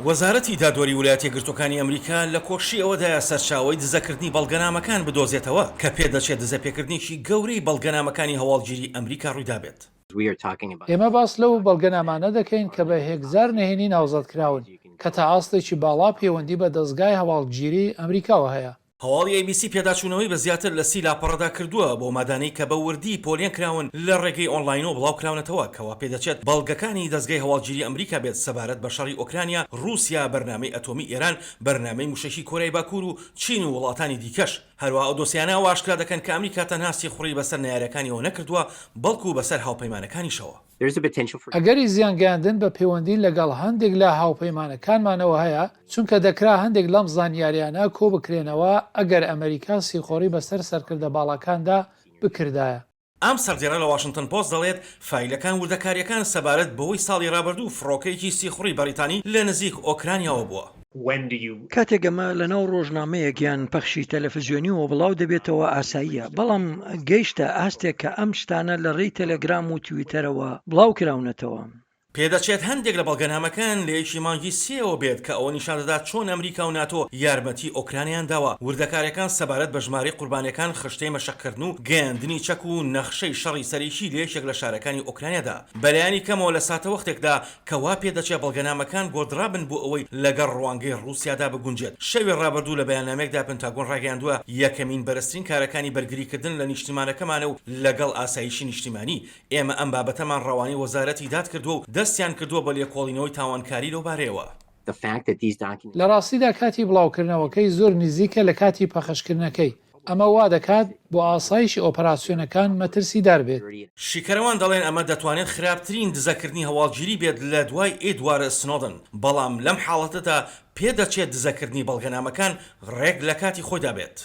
وەزارەتی دادوەری ولایەتە یەکگرتووەکانی ئەمریکا لە کۆششی ئەوەدایە سەرچاوەی دزەکردنی بەڵگەنامەکان بدۆزێتەوە کە پێدەچێت دزەپێکردنێکی گەورەی بەڵگەنامەکانی هەواڵگیری ئەمریکا ڕوویدابێت. ئێمە باس لەو بەڵگەنامانە دەکەین کە بە هێکزار نهێنی ناوزەدکراون کە تا ئاستێکی باڵا پەیوەندی بە دەزگای هەواڵگیری ئەمریکاوە هەیە. هەواڵی ئەی بی سی پێداچوونەوەی بە زیاتر لە 30 لاپەڕەدا کردووە بەو مادانەی کە بە وردی پۆلێن کراون لە ڕێگەی ئۆنلاینەوە بڵاوکراونەتەوە کە وا پێدەچێت بەڵگەکانی دەزگای هەواڵگیری ئەمریکا بێت سەبارەت بە شەڕی ئۆکرانیا، ڕووسیا، بەرنامەی ئەتۆمی ئێران، بەرنامەی موشەکی کۆریای باکوور و چین و وڵاتانی دیکەش. هەروەها ئەو دۆسیانە ئەوە ئاشکرا دەکەن کە ئەمریکا تەنها سیخوڕی بەسەر نەیارەکانیەوە نەکردووە بەڵکو بەسەر هاوپەیمانەکانیشەوە. ئەگەری زیانگەیاندن بە پەیوەندی لەگەڵ هەندێک لە هاوپەیمانەکانمانەوە هەیە، چونکە دەکرا هەندێک لەم زانیاریانە کۆبکرێنەوە ئەگەر ئەمریکا سیخۆڕی بەسەر سەرکردە باڵاکاندا بکردایە. ئەم سەردێڕە لە واشنتن پۆست دەڵێت، فایلەکان وردەکارییەکان سەبارەت بەوەی ساڵی رابردوو فڕۆکەیەکی سیخوڕی بەریتانی لە نزیک ئۆکرانیاوە بووە. کاتێک ئەمە لەناو ڕۆژنامەیەک یان پەخشی تەلەفزیۆنیەوە بڵاو دەبێتەوە ئاساییە، بەڵام گەیشتە ئاستێک کە ئەم شتانە لە ڕێی تەلەگرام و تویتەرەوە بڵاو کراونەتەوە. پێدەچێت هەندێک لە بەڵگەنامەکان لە یەکی مانگی سێەوە بێت کە ئەوە نیشان دەدات چۆن ئەمریکا و ناتۆ یارمەتی ئۆکرانیایان داوە، وردەکارییەکان سەبارەت بە ژمارەی قوربانییەکان، خشتەی مەشقکردن و گەیاندنی چەک و نەخشەی شەڕی سەرەکی لە یەکێک لە شارەکانی ئۆکرانیادا بەلایەنی کەمەوە لە ساتەوەختێکدا کە وا پێدەچێت بەڵگەنامەکان گۆڕدرابن بۆ ئەوەی لەگەڵ ڕوانگەی ڕووسیادا بگونجێت. شەوی ڕابردوو لە بەیاننامەیەکدا پنتاگۆن ڕایگەیاندووە، یەکەمین بەرزترین کارەکانی بەرگریکردن لە نیشتیمانەکەمانە و لەگەڵ ئاسایشی نیشتیمانی، ئێمە ئەم بابەتەمان ڕەوانەی وەزارەتی داد کردووە و دەستیان کردووە بە لێکۆڵینەوەی تاوانکاری لەو بارەیەوە. لە ڕاستیدا کاتی بڵاوکردنەوەکەی زۆر نزیکە لە کاتی پەخشکردنەکەی، ئەمە وا دەکات بۆ ئاسایشی ئۆپەراسیۆنەکان مەترسیدار بێت. شیکەرەوان دەڵێن ئەمە دەتوانێت خراپترین دزەکردنی هەواڵگیری بێت لە دوای ئێدوارد سنۆدن، بەڵام لەم حاڵەتەدا پێدەچێت دزەکردنی بەڵگەنامەکان ڕێک لە کاتی خۆیدا بێت.